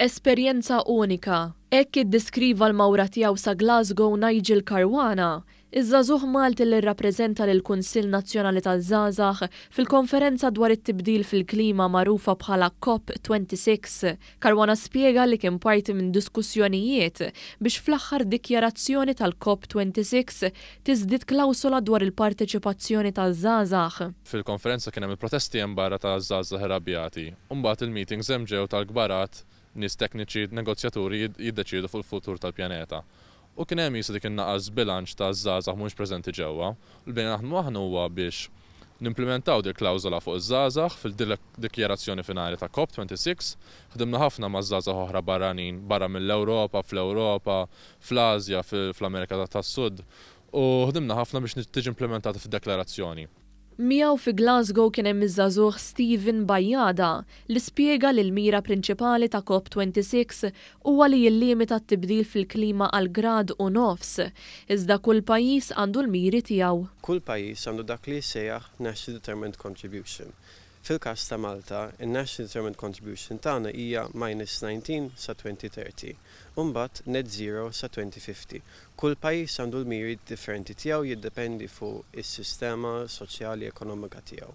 Esperjenza unika. Hekk iddeskriva l-mawra tiegħu sa Glasgow Nigel Caruana, iż-żagħżugħ Malti li rrappreżenta lill-Kunsill Nazzjonali taż-Żgħażagħ fil-konferenza dwar it-tibdil fil-klima magħrufa bħala COP 26. Caruana spjega li kien parti minn diskussjonijiet biex fl-aħħar dikjarazzjoni tal-COP 26 tiżdied klawsola dwar il-parteċipazzjoni taż-żgħażagħ. Fil-konferenza kien hemm il-protesti hemm barra ta' żgħażagħ irrabjati. U mbagħad il-meetings hemm ġew tal-kbarat, nies tekniċi, negozjaturi jiddeċiedu fuq il-futur tal-pjaneta. U kien hemm jisa dik in-naqas bilanċ ta' żgħażagħ mhux preżenti ġewwa. U l-bejn naħdmu aħna huwa biex nimplementaw dil klawżola fuq iż-żgħażagħ fil-dikjarazzjoni finali ta' COP26. Ħdimna ħafna ma' żgħażagħ oħra barranin, barra mill-Ewropa, fl-Ewropa, fl-Asja, fl-Amerika tas-Sud. U ħdimna ħafna biex tiġi implementata fid-deklarazzjoni. Miegħu fi Glasgow kien hemm iż-żagħżugħ Stephen Bajada li spjega li l-mira prinċipali ta' COP26 huwa li jillimita t-tibdil fil-klima għal grad u nofs. Iżda kull pajjiż għandu l-miri tiegħu. Kull pajjiż għandu dak li jissejjaħ National Determined Contribution. Fil-każ ta' Malta, in-National Determined Contribution tagħna hija minus 19 sa 2030 u mbagħad net zero sa 2050. Kull pajjiż għandu l-miri differenti tiegħu, jiddependi fuq is-sistema soċjali ekonomika tiegħu.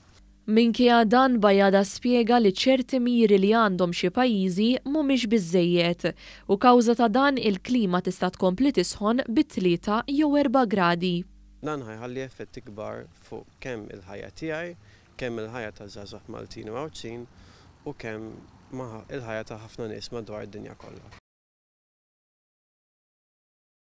Minkejja dan, Bajada spjega li ċerti miri li għandhom xi pajjiżi mhumiex biżejjed u kawża ta' dan il-klima tista' tkompli tisħon bi 3 jew 4 gradi. Dan ħa jħalli effetti kbar fuq kemm il-ħajja tiegħi, kemm il-ħajja ta' żgħażagħ Maltin u Għawdxin u kemm il-ħajja ta' ħafna nies madwar id-dinja kollha.